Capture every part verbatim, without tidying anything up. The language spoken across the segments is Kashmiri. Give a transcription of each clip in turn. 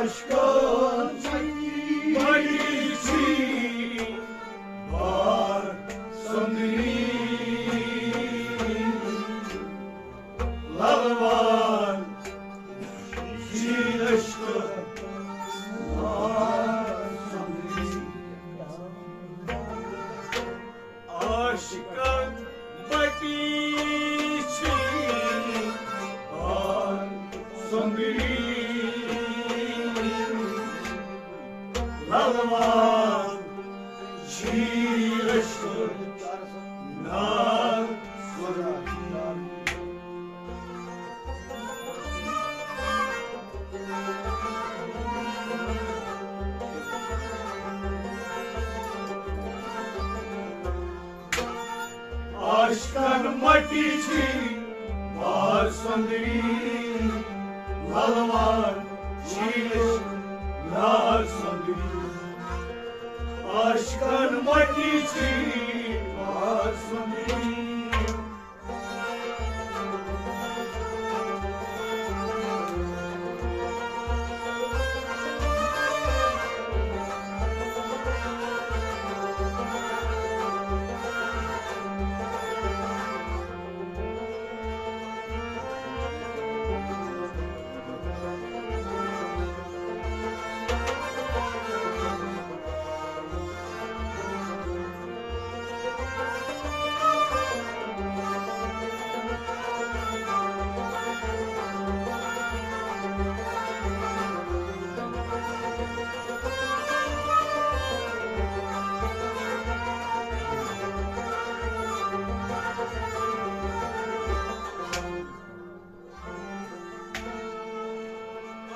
عشقن مٹی چھی بار سندری للوان چھی عشق بار سندری۔ عاشقن مٹی چھی بار سندری للوان چھی عشق نار سندری۔ عاشقن مٹی چھی بار سندری للوان چھی عشق نار سندری۔ عاشقن مٹی چھی بار سندری۔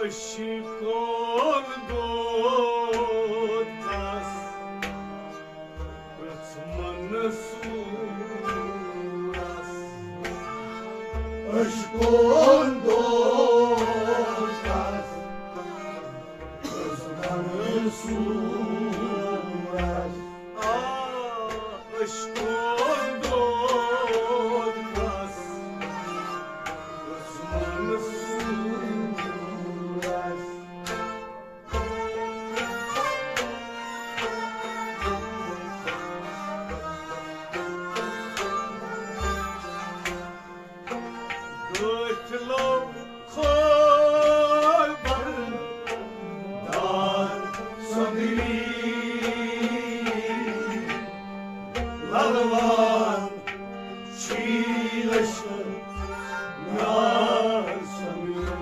عشقن دود کس پرٛژھ منصورس۔ عشقن دود کس پرٛژھ منصورس۔ آ، عشقن دود کس پرٛژھ منصورس۔ دٲخلو کھول بر دار سندری للوان چھی عشق نار سندری۔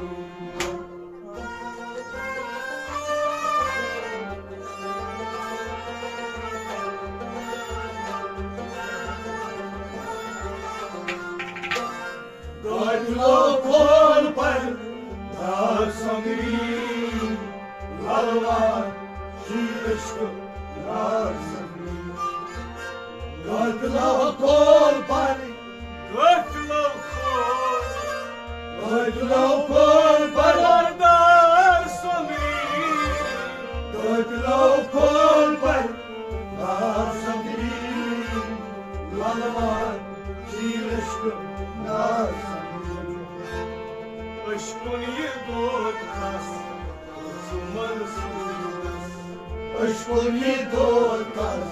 قٲتلو کھول پر دار سندری للوان چھی عشق نار سندری۔ قٲتلو کھول پر قٲتلو کھول۔ قٲتلو کھول پر دار سندری۔ قٲتلو کھول پر دار سندری للوان چھی عشق نار سندری۔ عشقن یہِ دود کس پرٛژھ منصورس۔ عشقن یہِ دود کس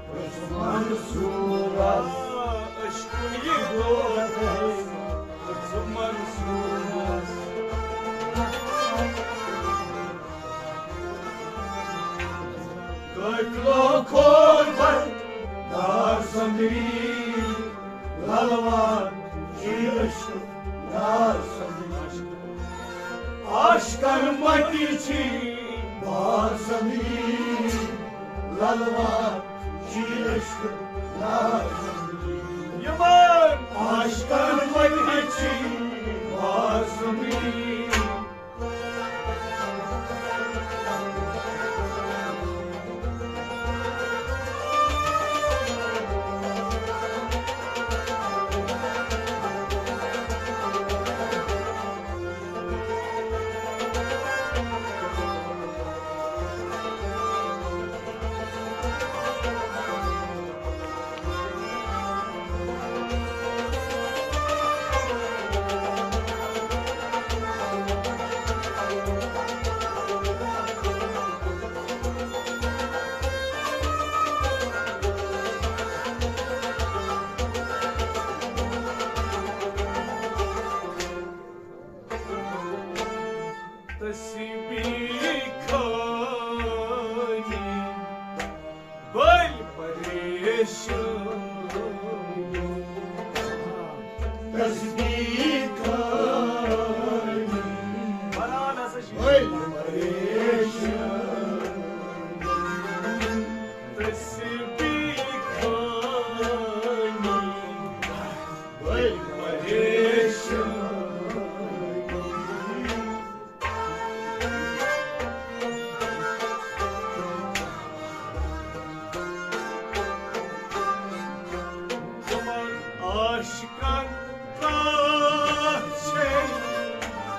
پرٛژھ منصورس۔ عشقن یہِ دود کس پرٛژھ منصورس۔ قٲتلو کھول پر دار سندری للوان چھی عشق نار سندری۔ عشقن مٹی چھی بار سندری للوان چھی عشق نار سندری۔ یِمن عشقن مٹی چھی بار سندری۔ تسبیح خٲلی بٔلۍ پریشان۔ تسبیح خٲلی بٔلۍ پریشان۔ تسبیح خٲلی بٔلۍ پریشان۔ عاشقن کتھ چھے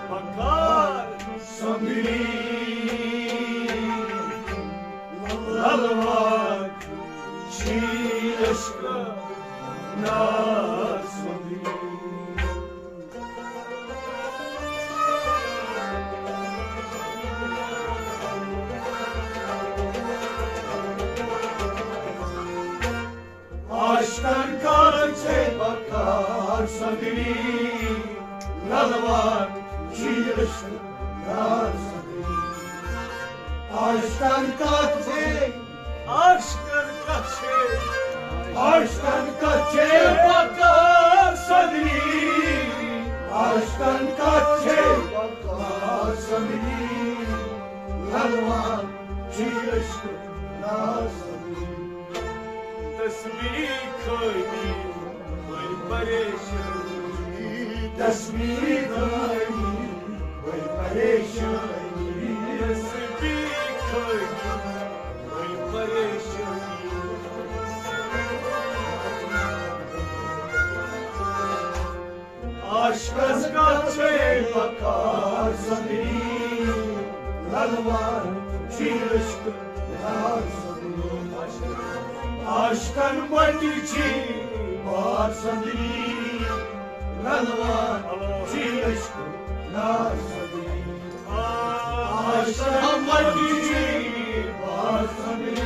بکار سۄندری، للوار چھی عشق نار سۄندری۔ عاشقن کتھ چھے بکار سۄندری، للوار چھی عشق نار سۄندری۔ عاشقن کتھ چھے، عاشقن کتھ چھے، عاشقن کتھ چھے بکار سۄندری۔ عاشقن کتھ چھے بکار سۄندری، للوار چھی عشق نار سۄندری۔ تسبیح خٲلی بٔلۍ پریشان۔ تسبیح خٲلی بٔلۍ پریشان۔ تسبیح خٲلی بٔلۍ پریشان۔ عاشقس کتھ چھے بکار سۄندری، للوار چھی عشق نار سۄندری۔ عاشقن مٹی چھی بار سۄندری، للوار چھی عشق نار سۄندری۔ عاشقن مٹی چھی بار سۄندری۔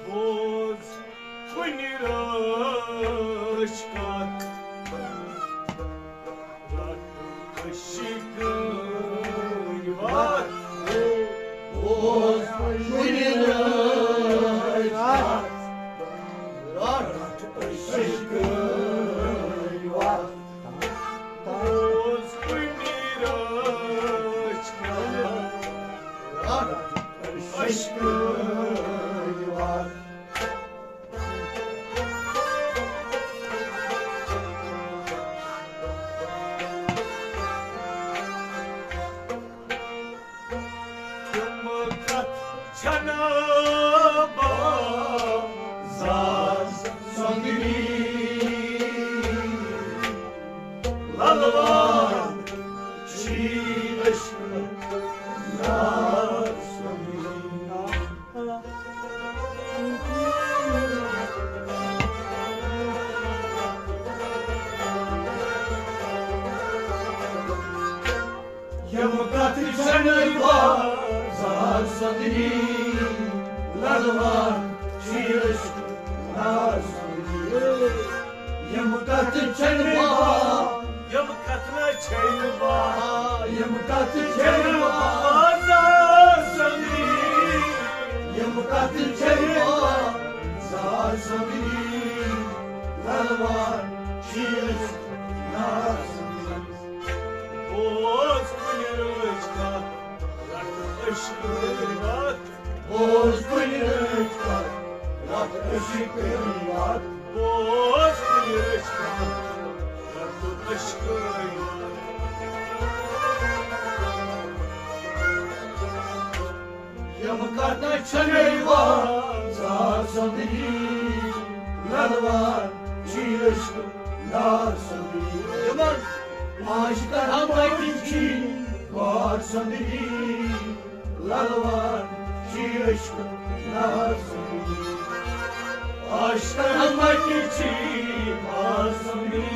بوز کُنہِ رٲچھ کتھ، رٹھ عشقٕنۍ وتھ۔ بوز کُنہِ رٲچھ کتھ، رٹھ عشقٕنۍ وتھ۔ بوز کُنہِ رٲچھ کتھ، رٹھ عشقٕنۍ وتھ۔ تِم کتھ چھنہٕ بازار سۄندری، للوار چھی عشق نار سۄندری۔ یِم کتھٕ چھنہٕ بازار سۄندری، للوار چھی عشق نار سۄندری۔ یِم کتھٕ چھنہٕ بازار، یِم کتھٕ نہ چھنہٕ بازار، یِم کتھٕ چھنہٕ بازار سۄندری۔ یِم کتھٕ چھنہٕ بازار سۄندری، للوار چھی عشق نار سۄندری۔ بوز کُنہِ رٲچھ کتھ، رٹھ عشقٕنۍ وتھ۔ بوز کُنہِ رٲچھ کتھ، رٹھ عشقٕنۍ وتھ۔ بوز کُنہِ رٲچھ کتھ، رٹھ عشقٕنۍ للوان چی عشق نار سندری۔ تمن عاشقن ہم اکی چی بار سندری۔ للوان چی عشق نار سندری۔ عاشقن ہم اکی چی بار سندری۔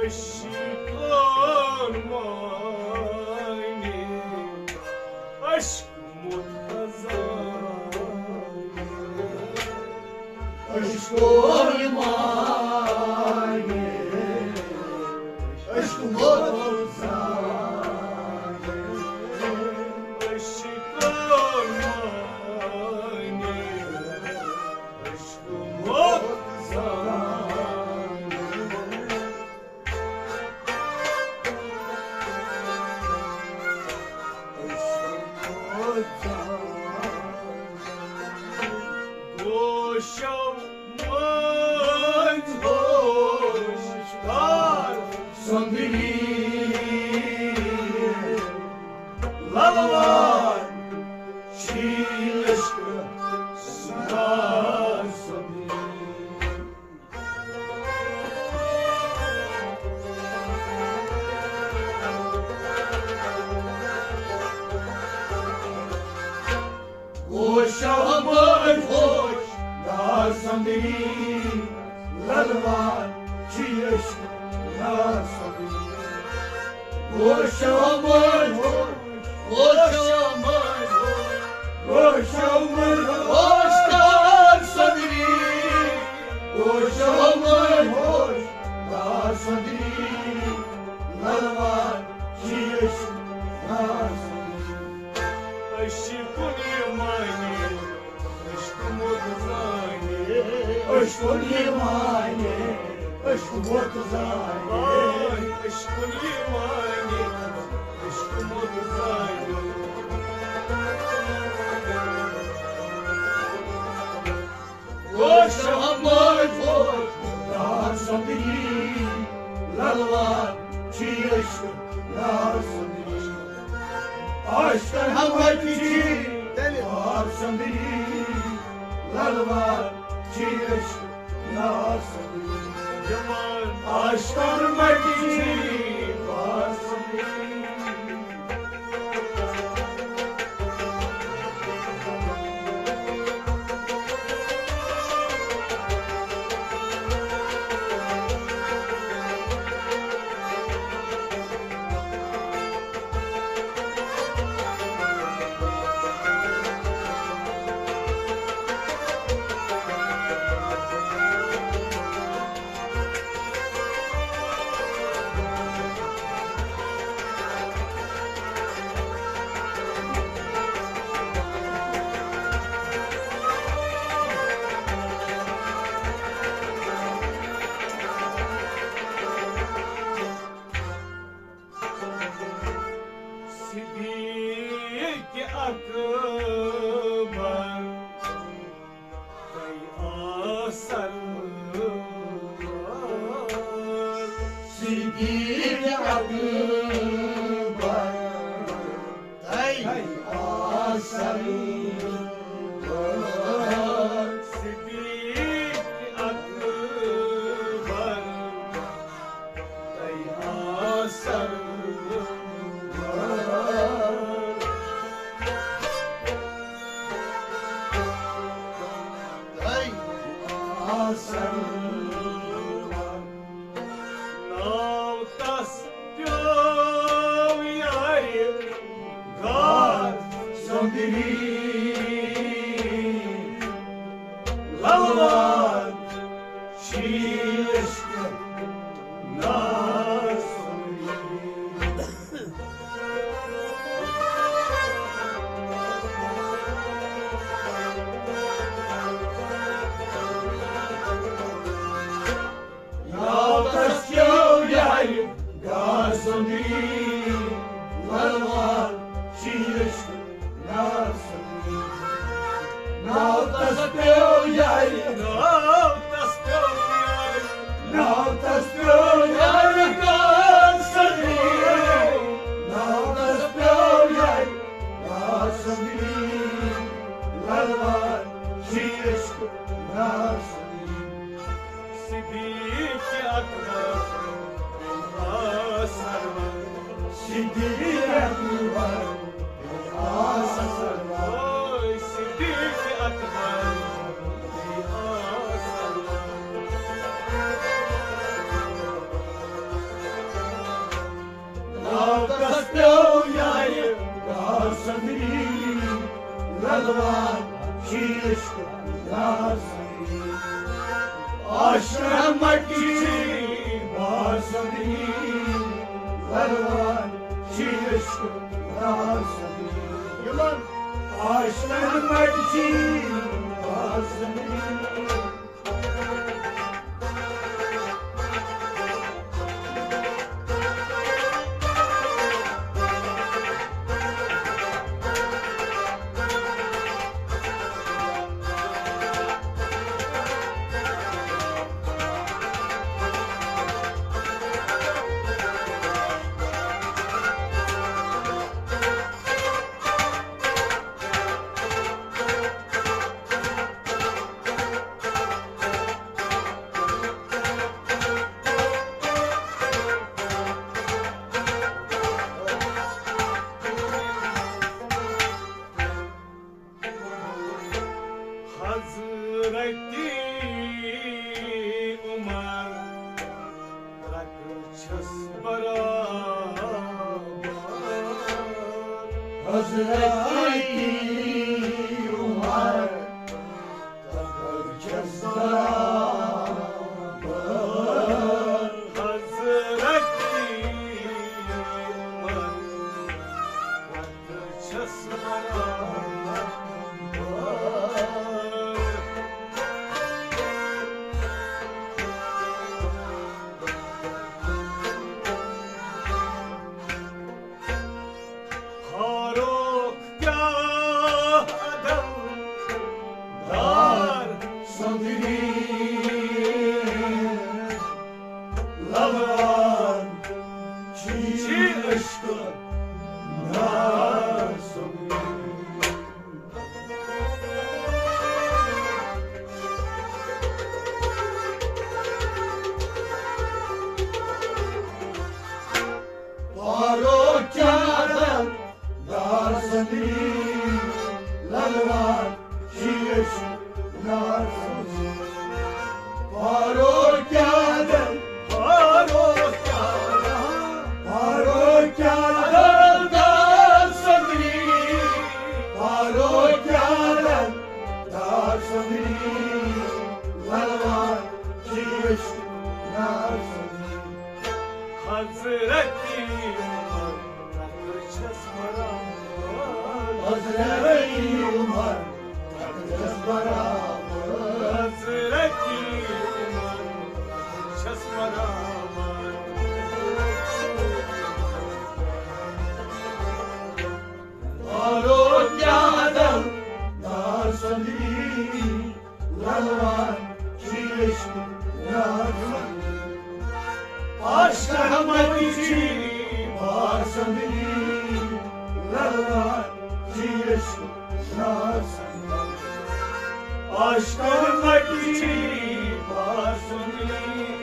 عشقان معنی عشق متزان۔ عشقان معنی عشق متزان۔ عشقان معنی عشق متزان۔ گوشو مٔنٛزۍ ہوش کار سندری۔ للوان چی عشق سنار سندری۔ گوشو مٔنٛزۍ ہوش نار سندری۔ للوان چی عشق نار سندری۔ گوشو مٔنٛزۍ ہوش گوشو مٔنٛزۍ ہوش، گوشو مٔنٛزۍ ہوش تار سندری۔ گوشو مٔنٛزۍ ہوش تار سندری۔ للوان چی عشق نار سندری۔ عشقن یہِ معنی عشق متزان۔ عشقن یہِ معنی عشق متزان۔ عشقن یہِ معنی عشق متزان۔ گوشو مٔنٛزۍ ہوش نار سندری۔ للوان چی عشق نار سندری۔ عاشقن ہم اکی چی بار سندری۔ للوان چی عشق نار سندری۔ عاشقن ہم اکی چی بار سندری۔ صدیق اکبر تۄہہِ آسن۔ صدیق اکبر تۄہہِ آسن۔ صدیق اکبر تۄہہِ آسن۔ تۄہہِ آسن۔ ناو تس پیوٚو یارِ گار سندری۔ للوان چی للوان شیٖرِش نار سنگی۔ ناو تس پیو یارِ، ناو تس پیو یارِ، ناو تس پیو یارِ گار سنگی۔ ناو تس پیو یارِ گار سنگی۔ للوان شیٖرِش نار سنگی۔ صدیق اکبر آ سرور۔ صدیق اکبر آ سرور۔ اوے صدیق اکبر آ سرور۔ ناو تس پیو یارِ گار سنگی۔ للوان شیٖرِش نار سنگی۔ آشنا مٹی بار سنگی۔ للوان شیٖرِش نار سنگی۔ یِمن آشنا مٹی بار سنگی۔ حضرت عمر رکھ چھس برابر۔ حضرت عمر رکھ چھس برابر۔ حضرت عمر رکھ چھس برابر۔ فاروق کیا عدل دار سندری۔ لبان چی عشق نار سندری۔ پارو چادر دار سنی، للوان شیش نار سنی۔ پارو چادر، پارو چادر، پارو چادر دار سنی، پارو چادر دار سنی، للوان شیش نار سنی۔ حضرت عمر، رکھ چھس برابر۔ حضرت عمر، رکھ چھس برابر۔ حضرت عمر، رکھ چھس برابر۔ آلو کیا دل دار سنی، للوان شیش نار سنی۔ عاشق احمد چی بار سنی، للوان شیش نار سنی۔ عاشق احمد چی بار سنی۔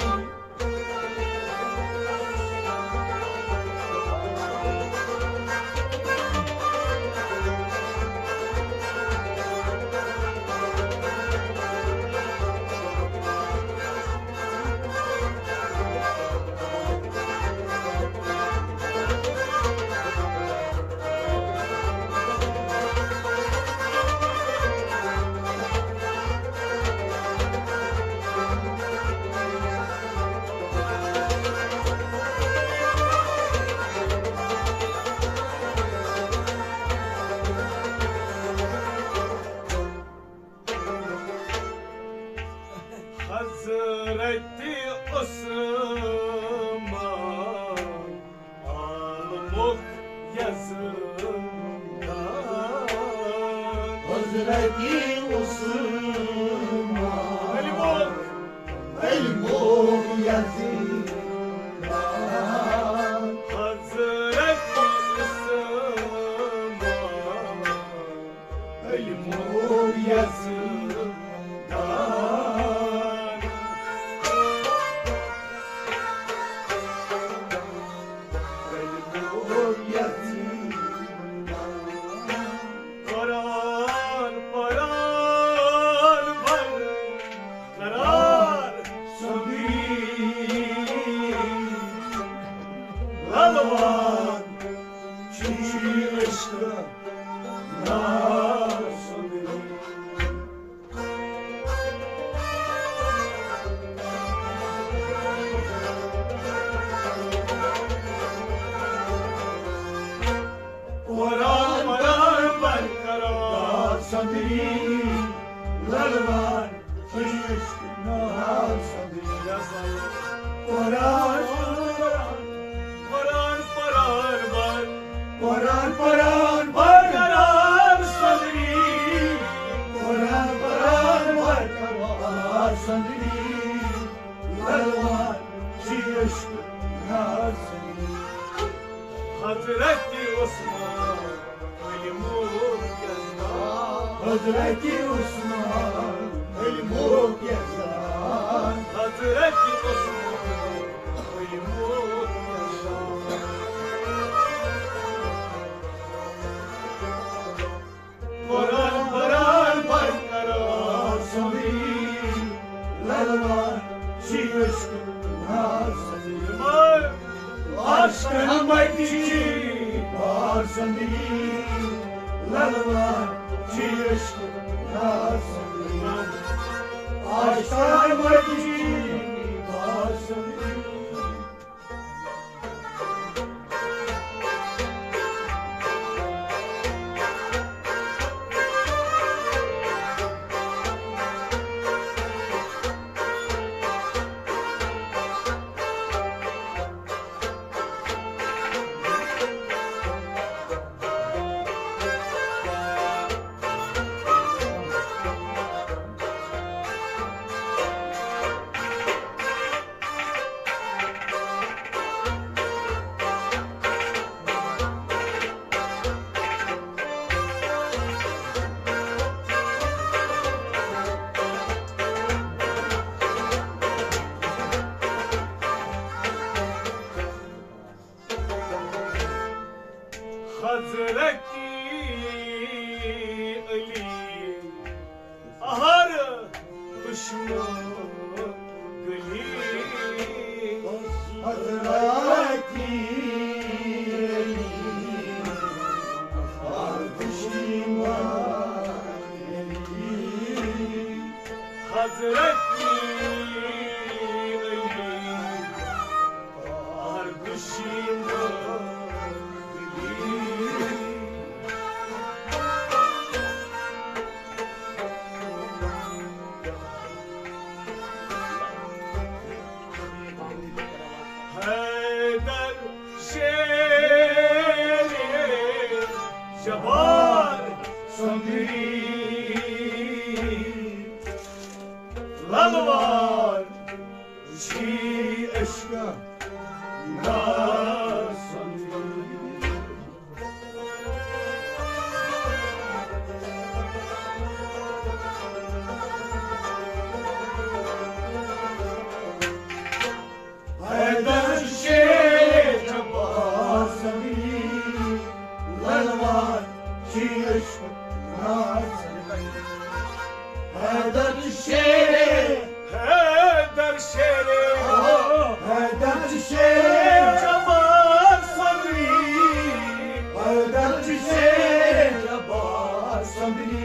یزدان۔ حضرت عثمان۔ علمُک۔ علمُک یزدان۔ حضرت عثمان۔ علمُک یزدان۔ علمُک یزدان۔ قرآن، قرآن بر قرار سندی۔ للوان چی عشق نار سندی۔ قرآن، قرآن برقرار سندی۔ للوان چی عشق نار سندی۔ قرآن، قرآن، قرآن، قرآن بر۔ قرآن، قرآن برقرار سندی۔ قرآن، قرآن برقرار سندی۔ للوان چی عشق نار سندی۔ حضرت عثمان۔ علمُک یزدان۔ حضرت عثمان۔ علمُک یزدان۔ حضرت عثمان۔ علمُک یزدان۔ قرآن، قرآن برقرار سندی۔ للوان چی عشق نار سندی۔ آشکن مٹی بار سندی۔ للوان چی عشق نار سندی۔ آشکن مٹی بار سندی۔ حضرت علی ہر دشمن گلی۔ حضرت علی ہر دشمن گلی۔ حضرت علی ہر دشمن گلی۔ حیدر شیر جبار سندی۔ للوان چی عشق نار سندی۔ حیدر شیر جبار سندی۔ للوان چی عشق نار سندی۔ حیدر شیر، حیدر شیر، حیدر شیر جبار سندی۔ حیدر شیر جبار سندی۔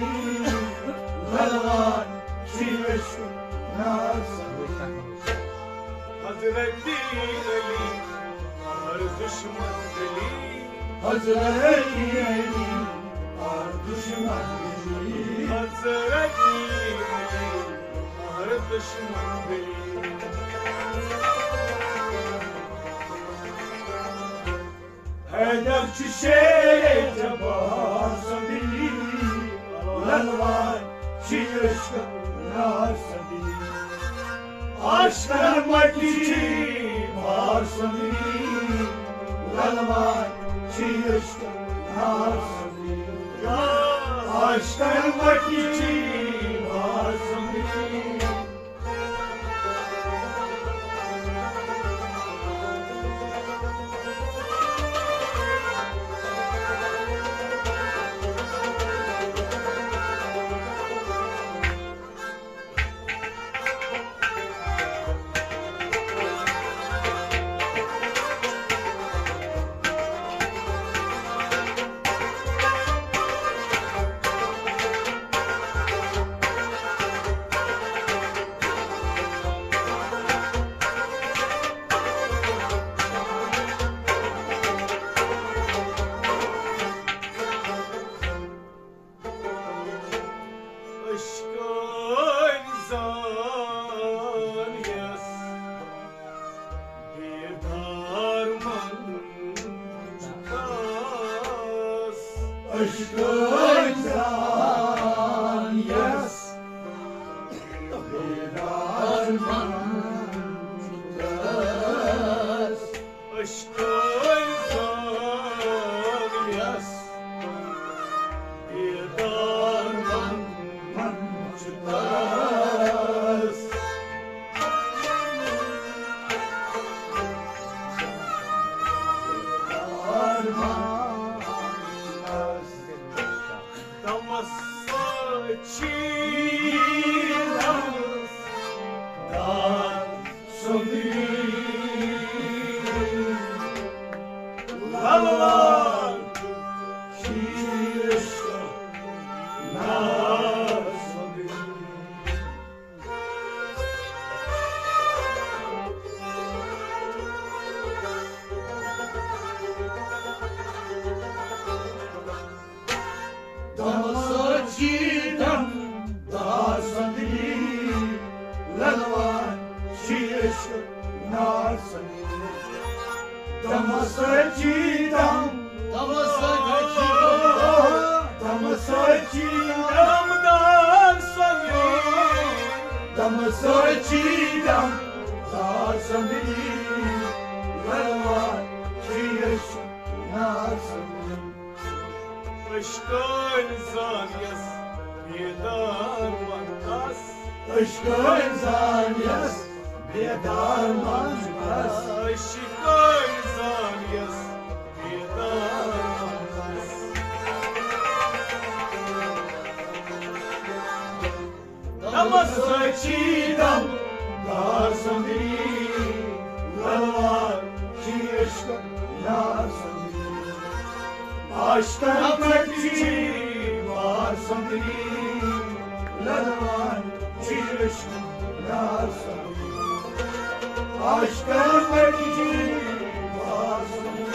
للوان چی عشق نار سندی۔ حضرت علی ہر دشمن گلی۔ حضرت علی ہر دشمن گلی۔ حضرت علی ہر دشمن گلی۔ ادب چھِ شیر جبار سندی، للوان چھِ عشق نار سندی۔ عاشقن مٹی چھِ بار سندی، للوان چھِ عشق نار سندی۔ عاشقن مٹی چھِ بار سندی۔ عشقن زان یس بیدار من چھُ تس۔ عشقن زان یس بیدار من چھُ تس۔ عشقن زان یس بیدار من چھُ تس۔ بیدار من چھُ تس۔ دمس سۭتۍ چھِ دمس دار سُنٛدری للوان شیٖش نار سُنٛدری۔ دمس سۭتۍ چھِ دم دار سندی، للوان چھِ عشق نار سندی۔ دمس سۭتۍ چھِ دم، دمس سۭتۍ چھِ دم، دمس سۭتۍ چھِ دم دار سندی۔ دمس سۭتۍ چھِ دم دار سندی، للوان چھِ عشق نار سندی۔ عشقن زان یس بیدار من تس۔ عشقن زان یس بیدار من تس۔ عشقن زان یس بیدار من تس۔ دمس سۭتۍ چھِ دم دار سندی، للوان چھِ عشق نار سندی۔ عاشقن مٹی چھِ بار سندی، للوان چھِ عشق نار سندی۔ عاشقن مٹی چھِ بار سندی۔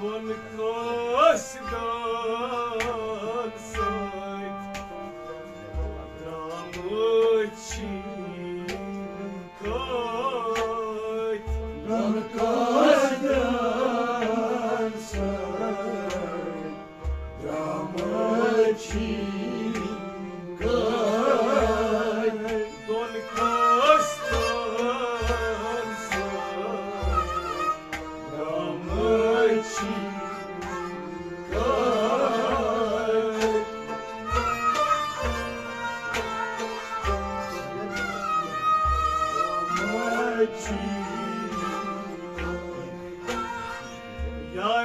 دۄن قٲصدن سۭتۍ درٛامٕتۍ چھِ کٲتۍ۔ دۄن قٲصدن سۭتۍ درٛامٕتۍ چھِ کٲتۍ۔ دۄن قٲصدن سۭتۍ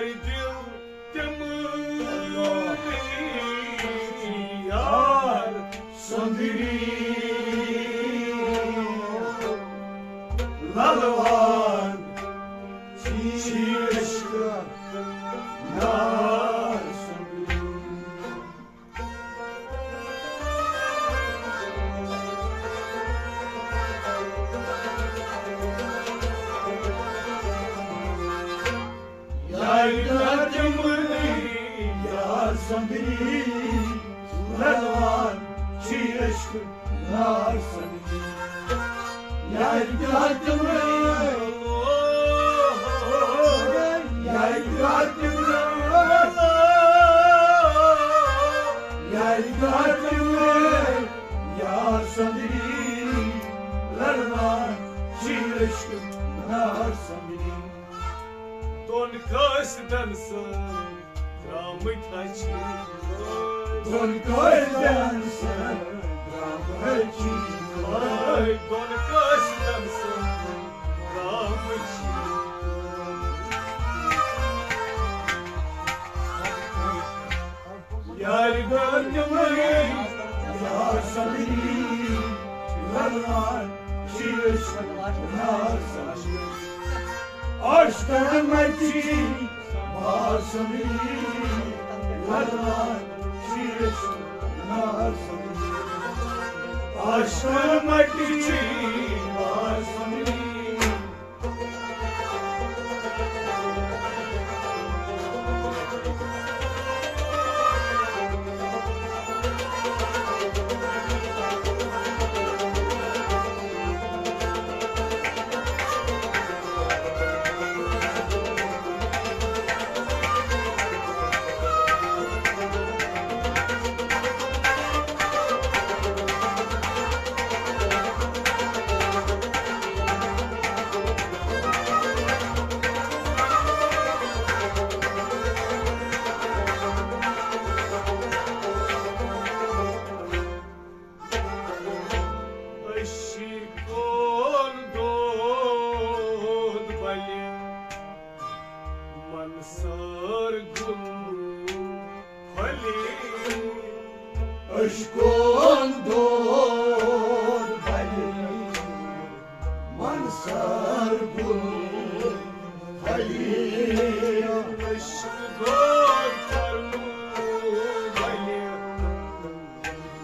دل تِمنٕے یار سۄندری للوان چھی عشق نار سۄندری۔ یارِ دار تِمنٕے یار سۄندری للوان چھی عشق نار سۄندری۔ یارِ دار تِمنٕے، یارِ دار تِمنٕے، یارِ دار تِمنٕے یار سۄندری للوان چھی عشق نار سۄندری۔ دۄن قٲصدن سۭتۍ درٛامٕتۍ حجی۔ دۄن قٲصدن سۭتۍ درٛامٕتۍ حجی۔ دۄن قٲصدن سۭتۍ درٛامٕتۍ حجی۔ یارِ دار تِمنٕے یار سۄندری للوان چھی عشق نار سۄندری۔ عاشقن مٹی بار سۄندری للوان چھی عشق نار سۄندری۔ عاشقن مٹی بار سۄندری۔ عشقن دود بلہِ منصور گُل پھۄلہِ۔ عشقن دود بلہِ منصور گُل پھۄلہِ۔ عشق دود کرنو بلہِ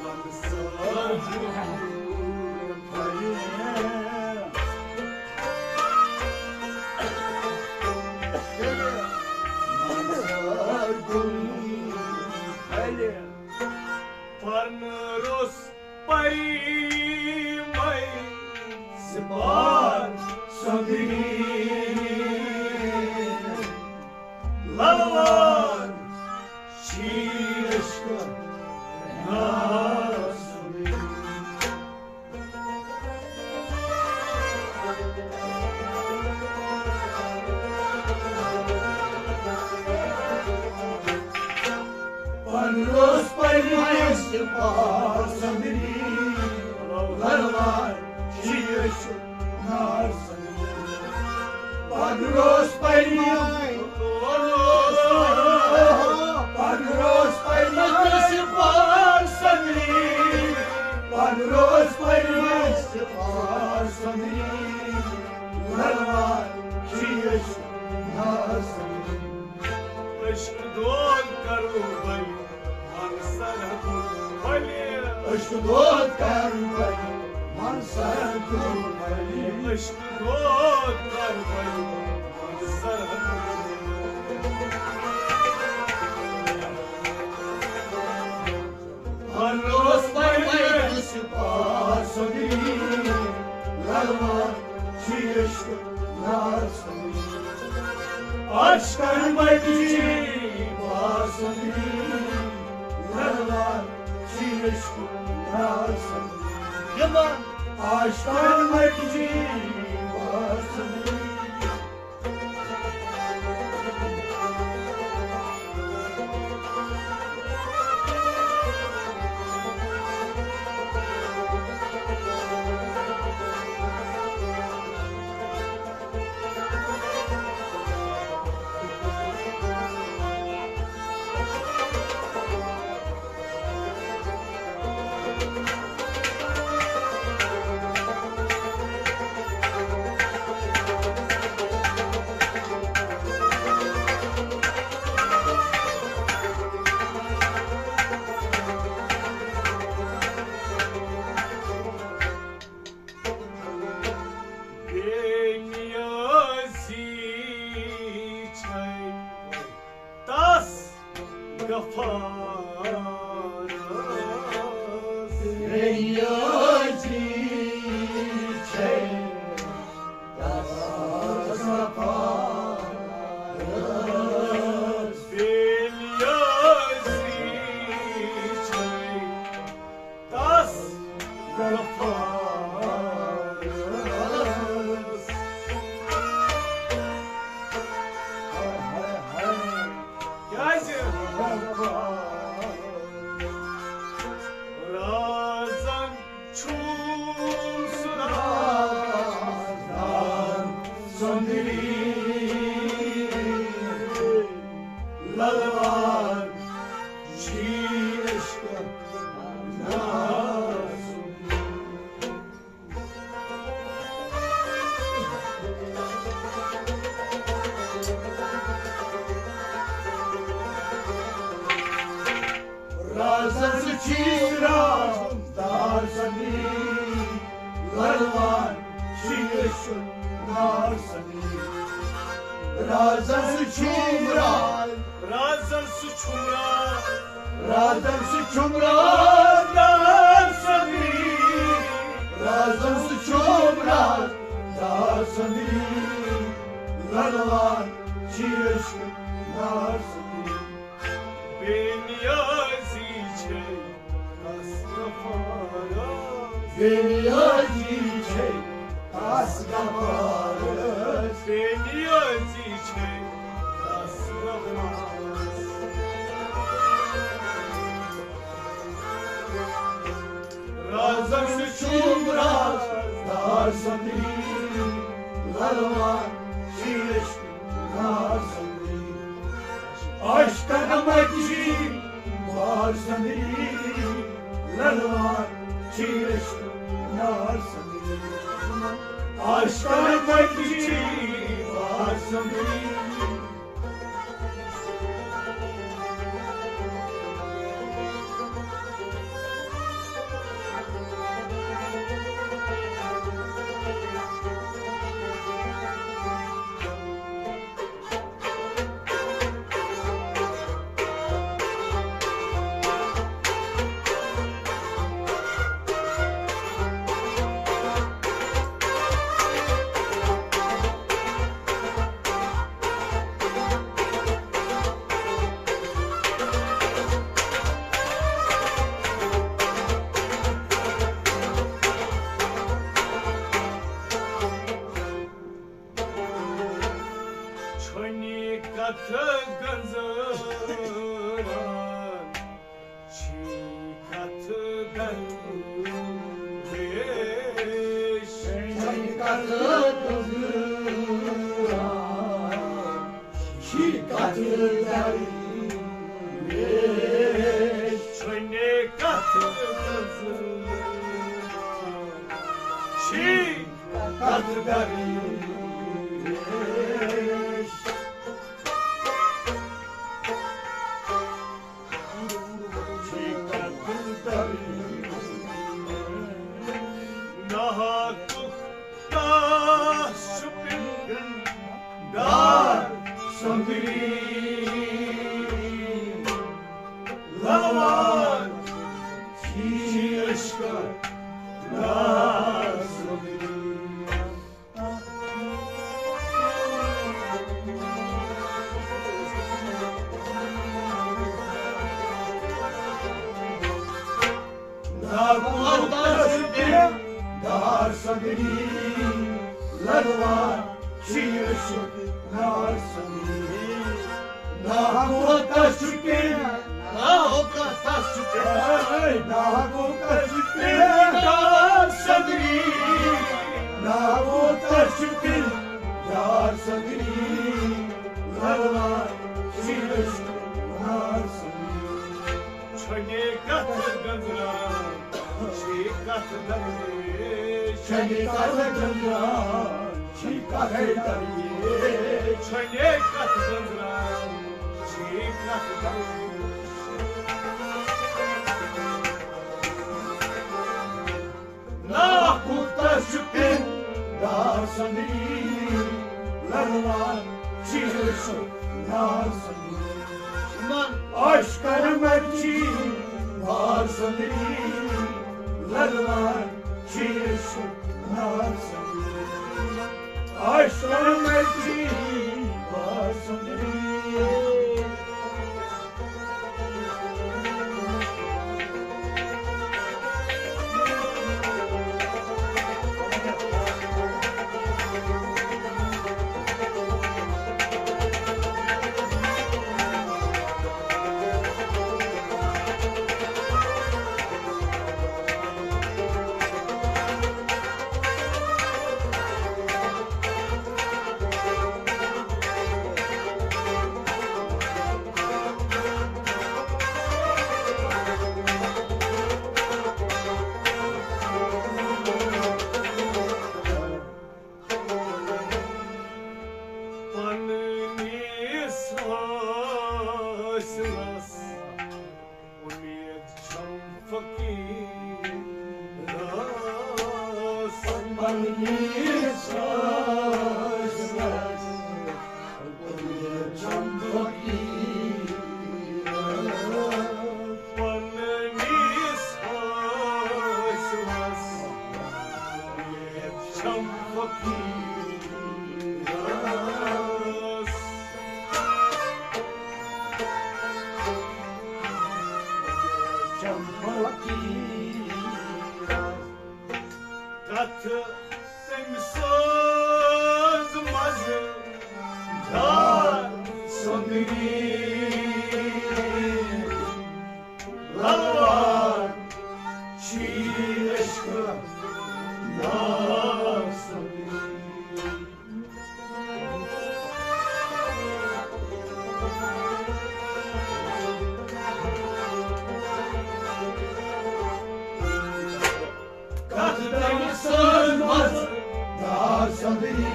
منصور گُل پھۄلہِ۔ منصور گُل پھۄلہِ۔ پرنہٕ روٚس پری مے سپار سۄندری۔ للوان چھی عشق نار سۄندری۔ پرنہٕ روٚس پری مے سپار سۄندری۔ للوان چھی عشق نار سۄندری۔ پرنہٕ روٚس پری مے، پرنہٕ روٚس پری مے سپار سۄندری۔ پرنہٕ روٚس پری مے سپار سۄندری۔ للوان چھی عشق نار سۄندری۔ عشق دود کرو بلہِ منصور گُل پھۄلہِ۔ عشق دود کرو بلہِ منصور گُل پھۄلہِ۔ عشق دود کرو بلہِ منصور گُل پھۄلہِ۔ پرنہٕ روٚس پری مے سپار سۄندری۔ للوان چھی عشق نار سۄندری۔ عاشقن مٹی بار سۄندری۔ للوان چھی عشق نار سۄندری۔ عاشقن مٹی بار سۄندری۔ فارس۔ بے نیازی چھے تس غفارس۔ بے نیازی چھے تس غفارس۔ کیازِ؟ رازن چھُم سُہ راز، راز سندری للوار چھی عشق ناز۔ رازن سُہ چھی راز دار سنگی، للوان چھی عشق نار سنگی۔ رازن سُہ چھُم راز، رازن سُہ چھُم راز، رازن سُہ چھُم راز دار سنگی۔ رازن سُہ چھُم راز دار سنگی، للوان چھی عشق نار سنگی۔ بے نیازی چھے تس غفارس۔ بے نیازی چھے تس غفارس۔ بے نیازی چھے تس غفارس۔ رازن سُہ چھُم راز دار سنگی، للوان چھی عشق نار سنگی۔ عشقن مچی بار سنگی، للوان چھی عشق نار سنگی۔ عشقن مچی بار سنگی۔ چھُنی کتھ گنزران، چھی کتھ درویش۔ چھُنی کتھ گنزران، چھی کتھ درویش۔ چھُنی کتھ گنزران، چھی کتھ درویش۔ چھی کتھ درویش۔ ناحقُک تاس چھُ پِنگن دار سنگری۔ للوان چھی عشق نار سنگری۔ ناگو تس دار سنگری، للوان چھی عشق نار سنگری۔ ناحقُک تاس چھُ پِنگن، ناحقُک تاس چھُ پِنگن، ناحقُک تاس چھُ پِنگن دار سنگری۔ ناحقُک تاس چھُ پِنگن دار سنگری۔ للوان چھی عشق نار سنگری۔ چھُنی کتھ گنزران، چھی کتھ درویش۔ چھُنی کتھ گنزران، چھی کتھ درویش۔ چھُنی کتھ گنزران، چھی کتھ درویش۔ ناحقُک تاس چھُ پِنگن دار سنگری، للوان چھی عشق نار سنگری۔ عشقن مرچی بار سندری، للوان چیش نار سندری۔ عشقن مرچی بار سندری۔ پننِس حٲصلس اُمید چھم فقیرس۔ پننِس حٲصلس اُمید چھم فقیرس۔ پننِس حٲصلس اُمید چھم فقیرس۔ چھم فقیرس۔ کتھ تٔمۍ سٕنٛز مزٕ دار سۄندری۔ للوان چھی عشق نار سۄندری۔ کتھ تٔمۍ سٕنٛز مزٕ دار سۄندری۔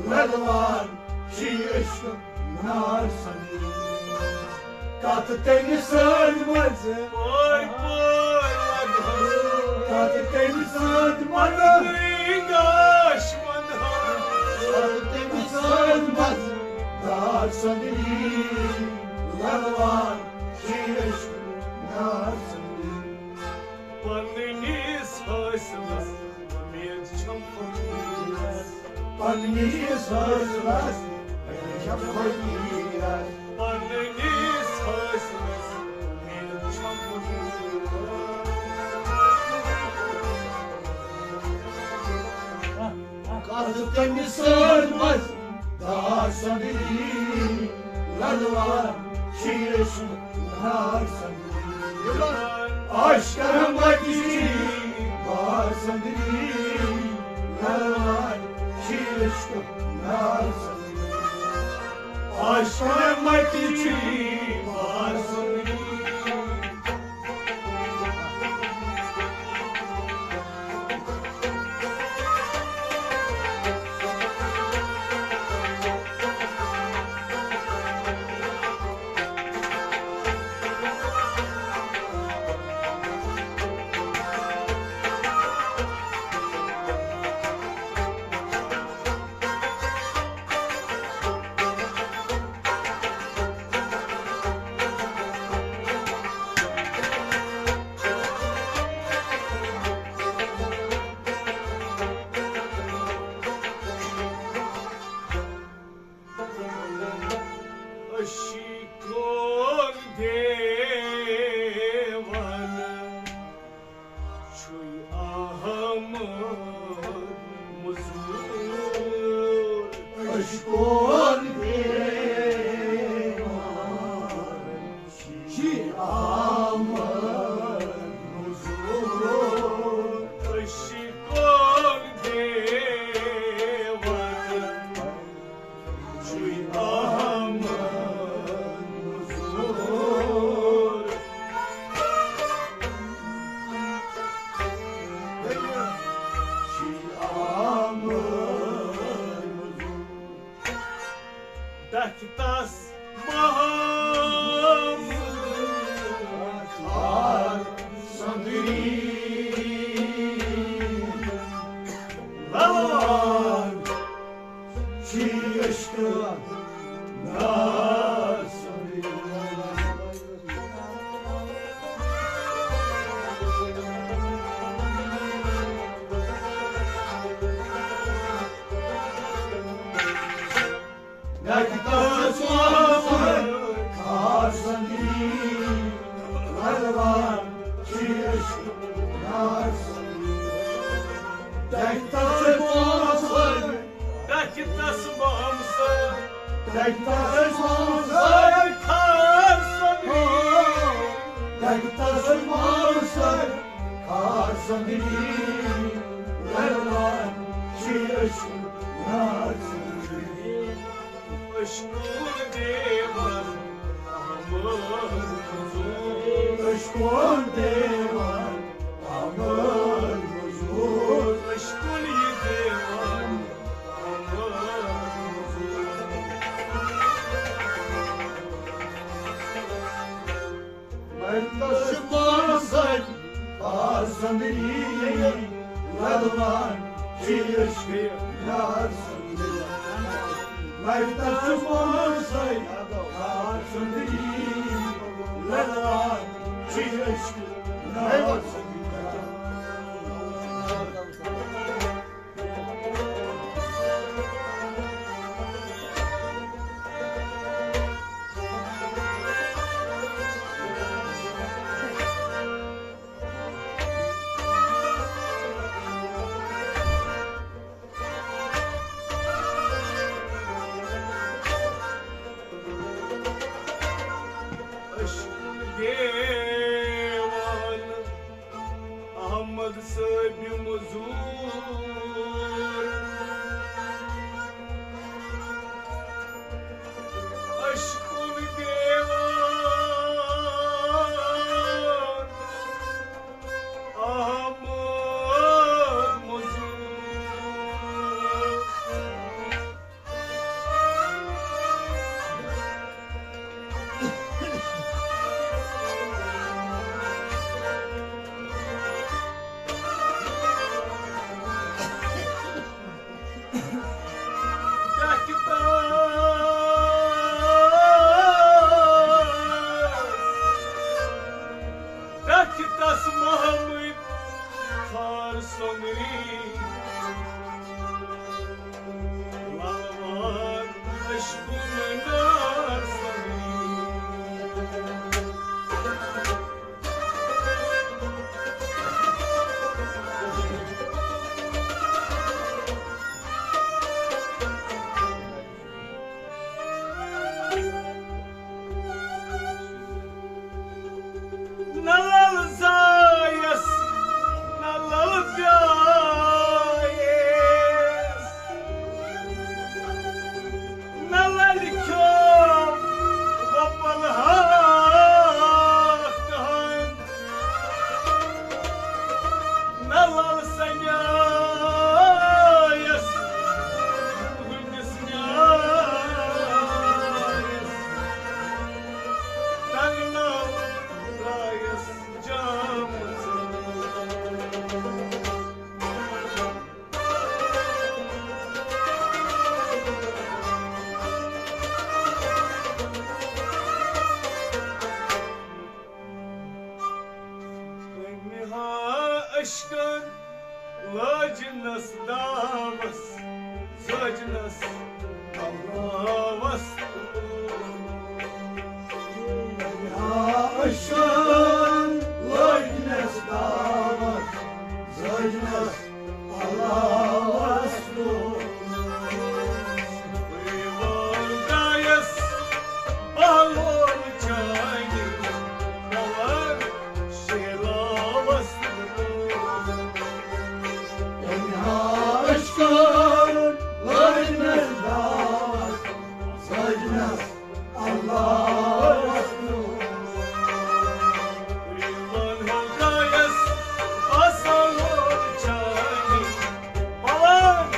للوان چھی عشق نار سۄندری۔ کتھ تٔمۍ سٕنٛز مزٕ۔ پٲرۍ پٲرۍ لگہٕ۔ کتھ تٔمۍ سٕنٛز مزٕ۔ گاش ونہٕ۔ کتھ تٔمۍ سٕنٛز مزٕ دار سۄندری۔ للوان چھی عشق نار سۄندری۔ پننِس حٲصلس اُمید چھم فقیرس۔ پننِس حٲصلس اُمید چھم فقیرس۔ پننِس حٲصلس اُمید چھم فقیرس۔ کتھ تٔمۍ سٕنٛز مزٕ دار سۄندری۔ للوان چھی عشق نار سۄندری۔ عشقن مرچی بار سۄندری۔ للوان چھی عشق نار سۄندری۔ عشقن مرچی بار سۄندری۔ عشقن دیوانہٕ چھُے احمد مزور۔ عشقن دیوانہٕ چھُے احمد مزور۔ عشقن دیوانہٕ چھُے احمد مزور۔ چھُے احمد مزور۔ دَکھِ تَس محمد خار سۄندری۔ لَلان چھُے عشقہٕ نار سۄندری۔ ڈاکٹر محمد خاص سنگی، لگوان چھ عشق یار سنگی۔ Doctor Mohammad, doctor Mohammad, doctor Mohammad خاص سنگی، ڈاکٹر محمد خاص سنگی، لگوان چھ عشق یار سنگی۔ عشقُن دیوان احمد مزور۔ عشقُن دیوان احمد مزور۔ عشقُن یہِ دیوان احمد مزور۔ مردس مانسن آسن یی لدوان چیش یار سندی۔ مردس مانسن آسن یی لدوان چیش یار سندی۔ عشق دیوان احمد صٲبِ مزور۔ عشقُن دیوان احمد مزور۔ ڈاکٹر محمد خار سۄنٛگری، لالوان عشقُن نار سۄنٛگری۔ نہ لل زایس، نہ لل پیایس، نہ لل کھیو وۄپل ہاکھ ہن۔ نہ لل سنیایس، ہُمِس نیایس، تنگ ناو درایس جام۔ أمۍ ہا عشقن لٲجنس داوس، زٲجنس اللہس۔ أمۍ ہا عشقن لٲجنس داوس، زٲجنس اللہس۔ دیوان گایس بہلول چانہِ پلنگ شیلاوس۔ أمۍ ہا عشقن لٲجنس داوس، زٲجنس اللہس۔ دیوان گایس بہلول چانہِ پلنگ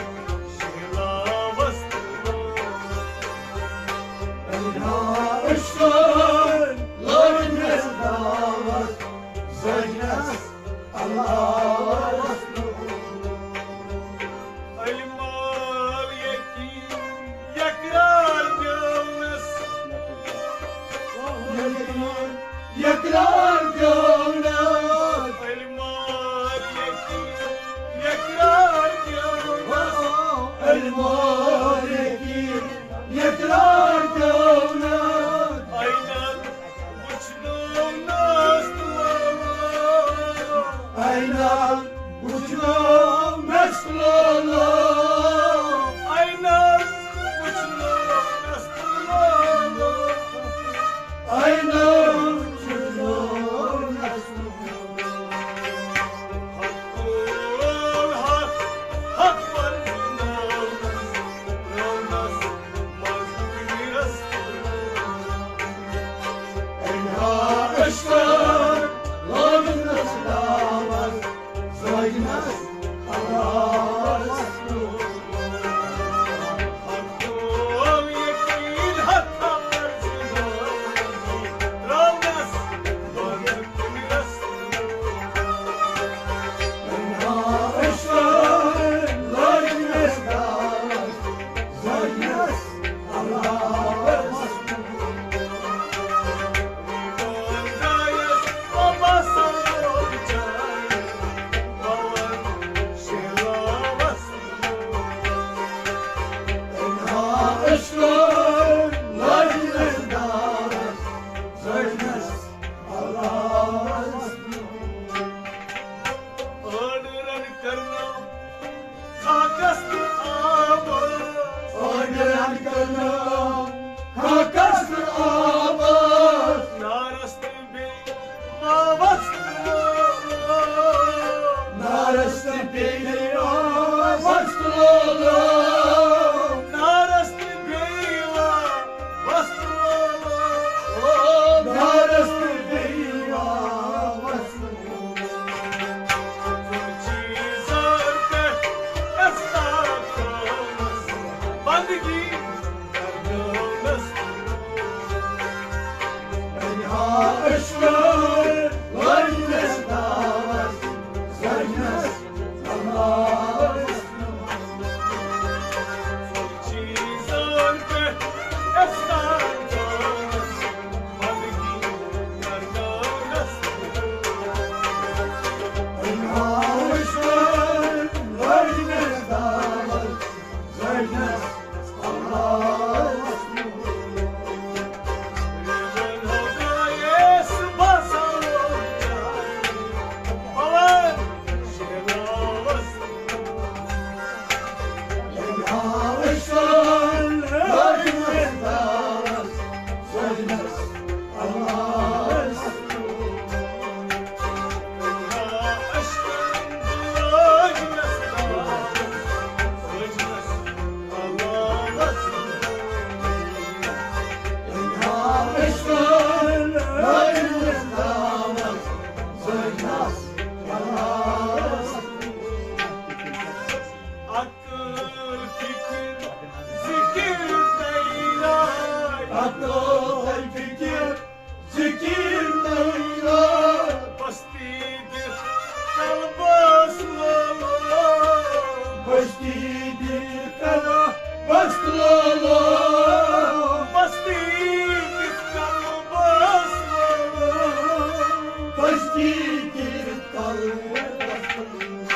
شیلاوس۔ أمۍ ہا عشقن لٲجنس داوس، زٲجنس اللہس۔ المال یقین یقرار پیونس۔ یقرار پیونس۔ المال یقین یقرار پیونس۔ المال یقین یقرار کرنہٕ آو خاکس تہٕ آبس۔ نارس تہٕ بیٚیہِ واوس تہٕ لولو۔ نارس تہٕ بیٚیہِ واوس تہٕ لولو۔ نارس تہٕ بیٚیہِ واوس تہٕ لولو۔ نارس تہٕ بیٚیہِ واوس تہٕ لولو۔ چیٖزن پٮ۪ٹھ استاد تھٲومٕژ بندگی۔ عقل، فکر، ذکر، تیرا۔ عقل، فکر، ذکر، تیرا۔ پستی دِتھ قلبس لولو۔ پستی دِتھ قلبس لولو۔ پستی دِتھ قلبس لولو۔ پستی دِتھ قلبس لولو۔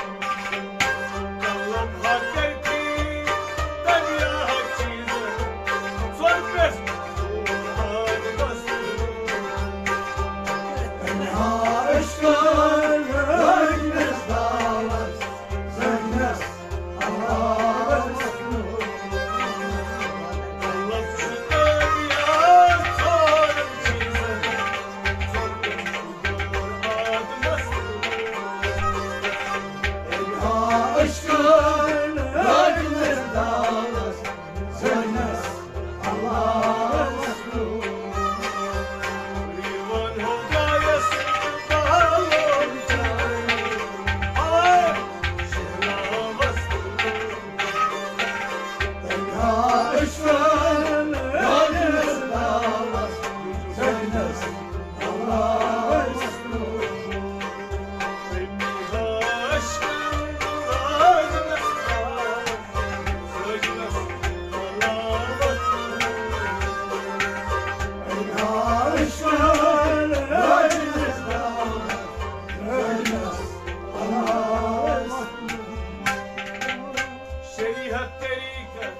شریعت طریقت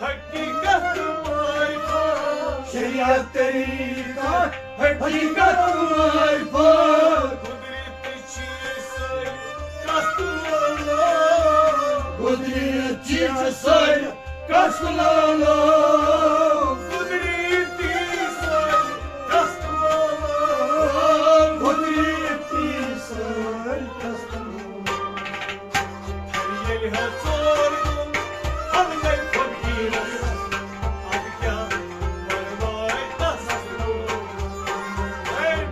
حقیقت معرفت۔ شریعت طریقت حقیقت معرفت۔ قدرت چھ سٲنۍ کتھ لولو۔ قدرت چھ سٲنۍ کتھ لولو۔ قدرت چھ سٲنۍ کتھ لولو۔ قدرت چھ سٲنۍ کتھ لولو۔ ییٚلہِ ہا ژور گوٚو، حملے فقیٖرس، اَدٕ کیٛاہ پرواے تس گوٚو؟ ہے!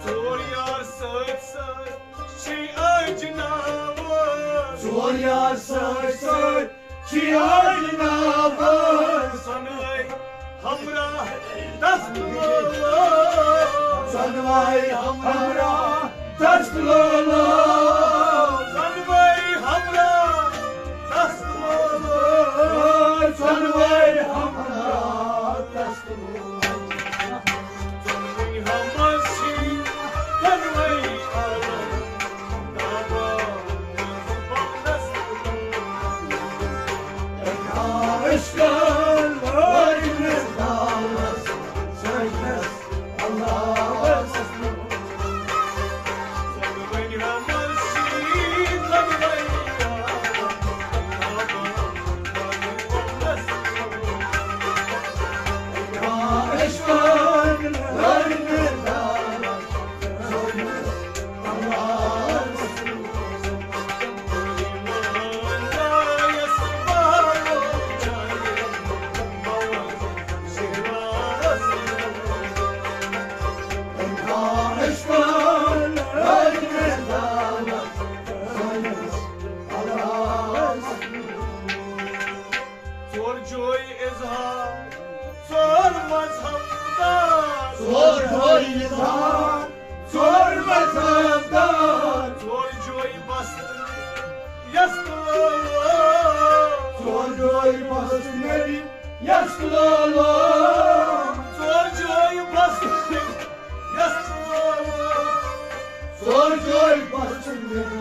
ژور یار سۭتۍ سۭتۍ چھِ اجنابس۔ ژور یار سۭتۍ سۭتۍ چھِ اجنابس۔ ژۄنوَے ہمراہ دست لولو۔ ژۄنوَے ہمراہ دست لولو۔ ژۄنوَے ہمراہ دست لولو۔ ژۄنوَے ہمراہ دست لولو۔ ژۄنوَے ہمراہ چھِ دۄنوَے عالم۔ ژور جوے اظہار، ژور مذہب دار۔ ژور جوے اظہار، ژور مذہب دار۔ ژور جوے بس یس لولو۔ ژور جوے بس یس لولو۔ ژور جوے بس یس لولو۔ ژور جوے بس یس لولو۔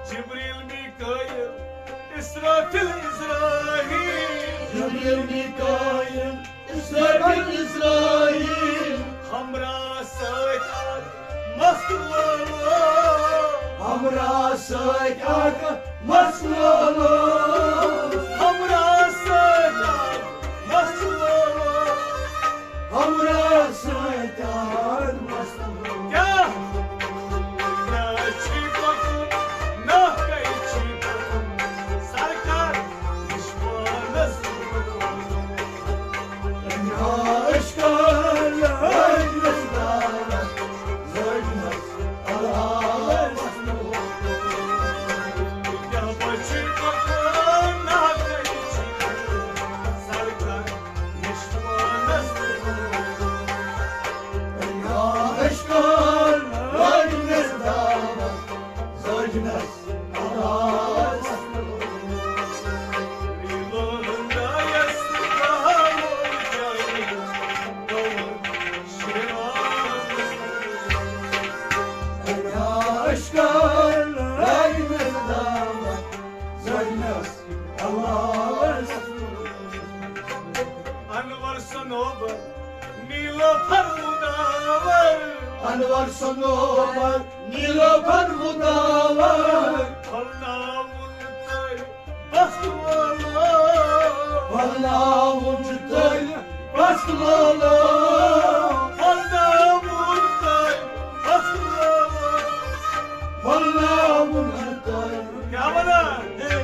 جبریل میکائیل اسرافیل عزرائیل۔ جبریل میکائیل اسرافیل عزرائیل۔ ہمراہ سۭتۍ اکھ مست لولو۔ ہمراہ سۭتۍ اکھ مست لولو۔ ہمراہ سۭتۍ اکھ مست لولو۔ ہمراہ سۭتۍ اکھ مست لولو۔ کیٛاہ؟ کیٛاہ چھُے پکُن؟ ناکے چھُے پکُن۔ سرکار نِش پانس۔ انور سنوبر نیلوفر مداور۔ انور سنوبر نیلوفر مداور۔ پھۄلناوُن تٔرۍ بخت لولو۔ پھۄلناوُن چھُ تٔرۍ بخت لولو۔ پھۄلناوُن تٔرۍ بخت لولو۔ پھۄلناوُن چھُ تٔرۍ۔ کیٛاہ وَنان؟ ہے۔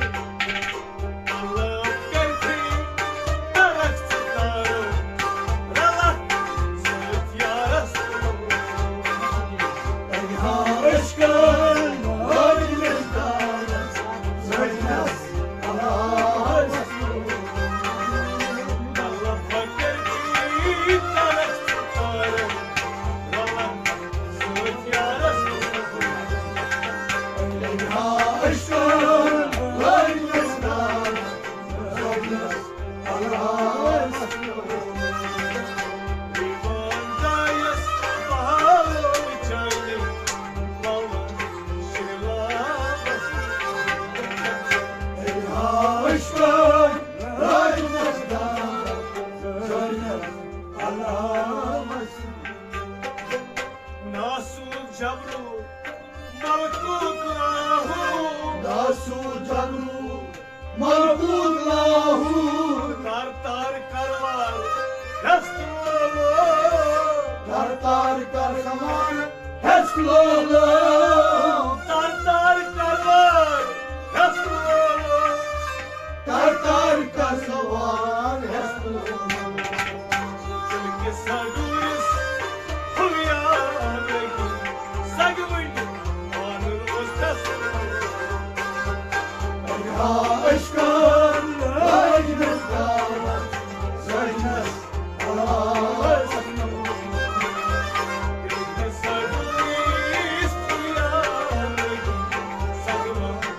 ناسوت جبروت ملکوت لاہوت۔ ناسوت جبروت ملکوت لاہوت۔ تار تار کروار ہست لولو۔ تار تار کروار ہست لولو۔ تار تار کروار ہست لولو۔ تار تار کروار ہست لولو۔ دل کِس ساڈورس ہُویار لگی سگوٕنۍ مان روز تس۔ عشقن لٲج مےٚ دعوت، زٲجنس علاوس۔ دل کِس ساڈورس ہُویار لگی سگوٕنۍ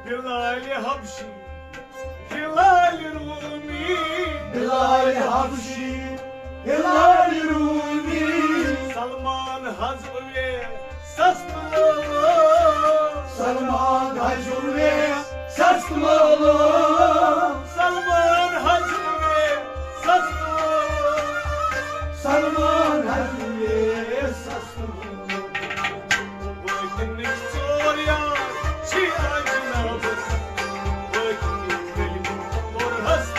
بلال حبشی، ہلال رومی۔ بلال حبشی، ہلال رومی۔ سلمان حض اویس سست لولو۔ سلمان حض اویس سست لولو۔ سلمان حض اویس سست لولو۔ سلمان حض اویس سست لولو۔ وٲتِنٕکۍ ژور یار چھِ اجنبس، وٲتِنٕکۍ تیٚلہِ کوٚرہس۔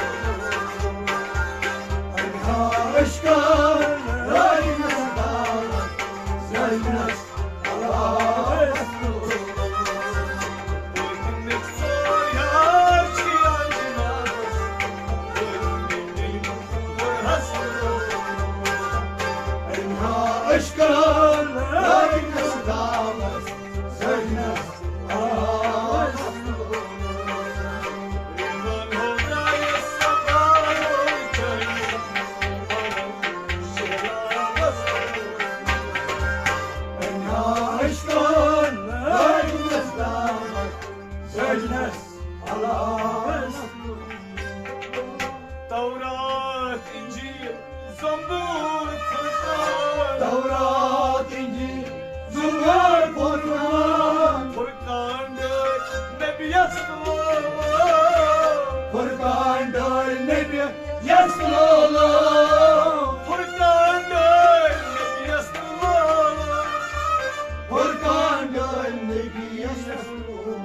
عشقن لٲج مےٚ دعوت، زٲجنس علاوس۔ وٲتِنٕکۍ ژور یار چھِ اجنبس، وٲتِنٕکۍ تیٚلہِ کوٚرہس۔ عشقن لٲج مےٚ دعوت، زٲجنس علاوس۔ عشقن لٲج مےٚ دعوت، زٲجنس علاوس۔ تورات، انجیل، زبور، فرقان۔ تورات، انجیل، زبور، فرقان۔ فرقان ڈٲلۍ نبیَس لولو۔ فرقان ڈٲلۍ نبیَس لولو۔ فرقان ڈٲلۍ نبیَس لولو۔ فرقان ڈٲلۍ نبیَس لولو۔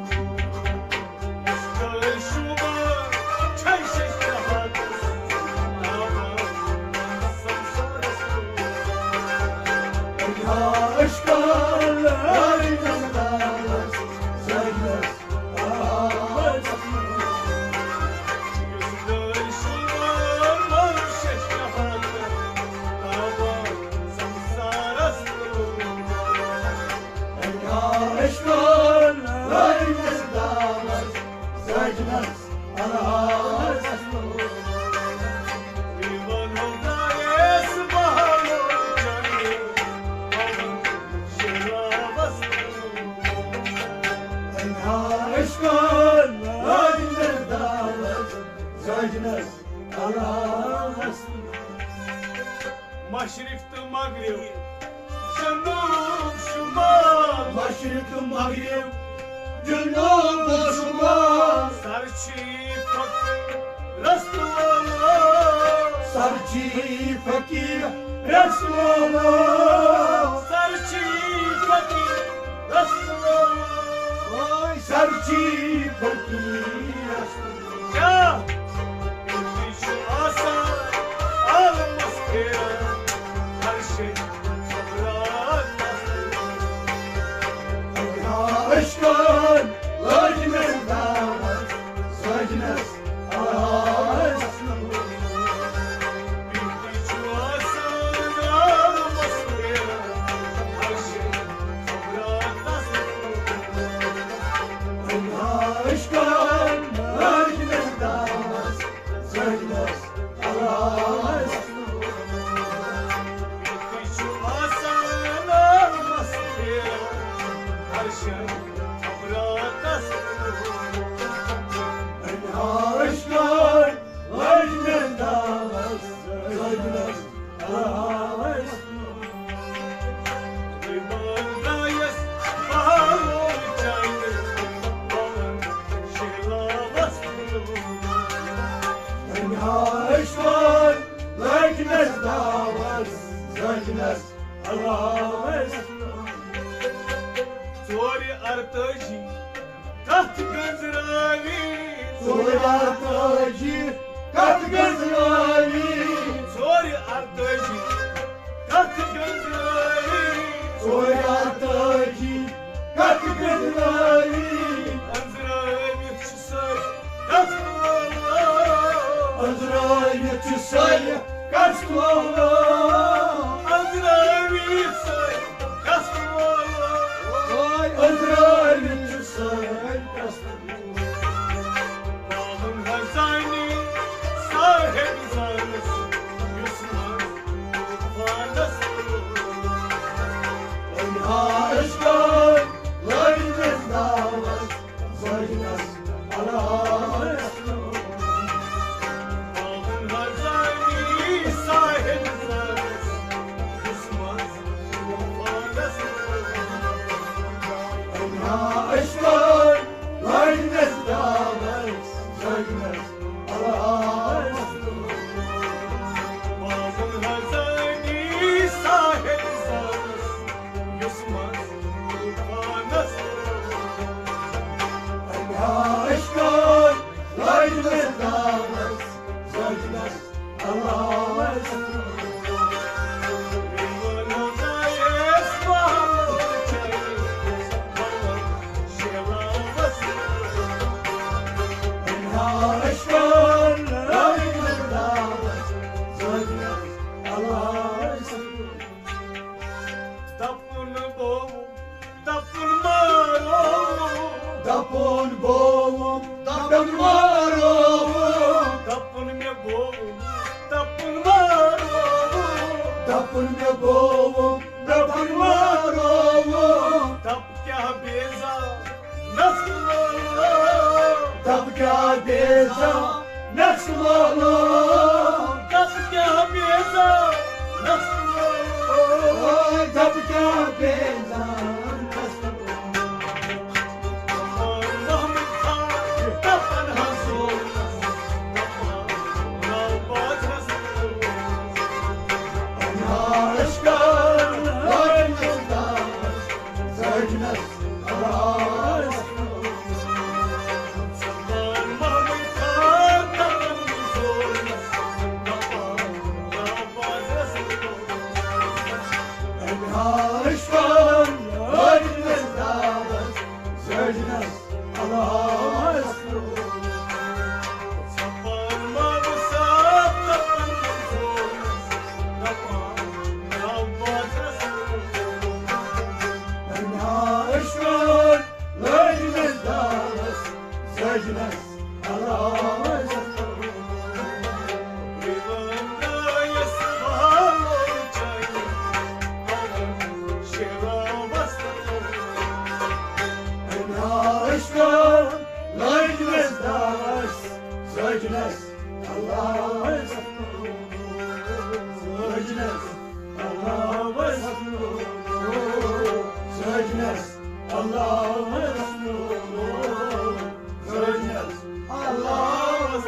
مشرق تہٕ مغرب، جنوب شمال۔ مشرق تہٕ مغرب، جنوب شمال۔ سر چھی فقیرس لولو۔ سر چھی فقیرس لولو۔ سر چھی فقیرس لولو۔ سر چھی فقیرس لولو۔ کیٛاہ؟ ییٚتہِ چھُ آسان عالمس پھیران، عرشِ صبراتس۔ عشقن لٲج مےٚ دعوت، سجنس آس۔ ییٚتہِ چھُ آسان عالمس پھیران، عرشِ صبراتس۔ عشقن لٲج مےٚ دعوت، دعوت زٲجنس علاوس۔ ژورِ ارتٲجی کتھ گنزراوی۔ ژورِ ارتٲجی کتھ گنزراوی۔ ژورِ ارتٲجی کتھ گنزراوی۔ ژورِ ارتٲجی کتھ گنزراوی۔ انزرٲوِتھ چھِ سٲری کتھ وٲلۍ۔ انزرٲوِتھ چھِ سٲری کتھ وٲلۍ۔ انزرٲوِتھ سٲری کتھ وٲلۍ۔ انزرٲوِتھ چھِ سٲری کتھ وٲلۍ۔ پالُن حظ زانہِ صاحب زانس، یُس منٛز پانس۔ أمۍ ہا عشقن لٲج مےٚ دعوت زٲجنس علاوس۔ پالُن حظ زانہِ صاحب زانس، یُس منٛز پانس۔ أمۍ ہا عشقن لٲج مےٚ دعوت زٲجنس علاوس۔ پالُن حظ زانہِ صاحب زانس، یُس منٛز پانس۔ أمۍ ہا عشقن لٲج مےٚ دعوت زٲجنس علاوس۔ أمۍ ہا عشقن لٲج مےٚ دعوت زٲجنس علاوس۔ دپُن بوو، دپُن مارو۔ دپُن بوو، دپُن مارو۔ دپُن مےٚ بوو، دپُن مارو۔ دپُن مےٚ بوو، دپُن مارو۔ دپ کیٛاہ بیزا نسلو۔ دپ کیٛاہ بیزا نسلو۔ دپ کیٛاہ بیزا نسلو۔ دپ کیٛاہ بیزا نسلو۔ محمد خان دپن حظ اوس، دپان راو بازرس۔ عشقن لٲج مےٚ دعوت زٲجنس علاوس۔ سلطان محمد خان دپن حظ اوس، دپان راو بازرس۔ أمۍ ہا عشقن لٲج مےٚ دعوت زٲجنس علاوس۔ ژھپان مامہٕ صٲب دپان زورس، دپان راو بازرس۔ أمۍ ہا عشقن لٲج مےٚ دعوت زٲجنس علاوس۔ عشقن لٲج مےٚ دعوت زٲجنس علاوس۔ زٲجنس علاوس۔ زٲجنس علاوس۔ زٲجنس علاوس۔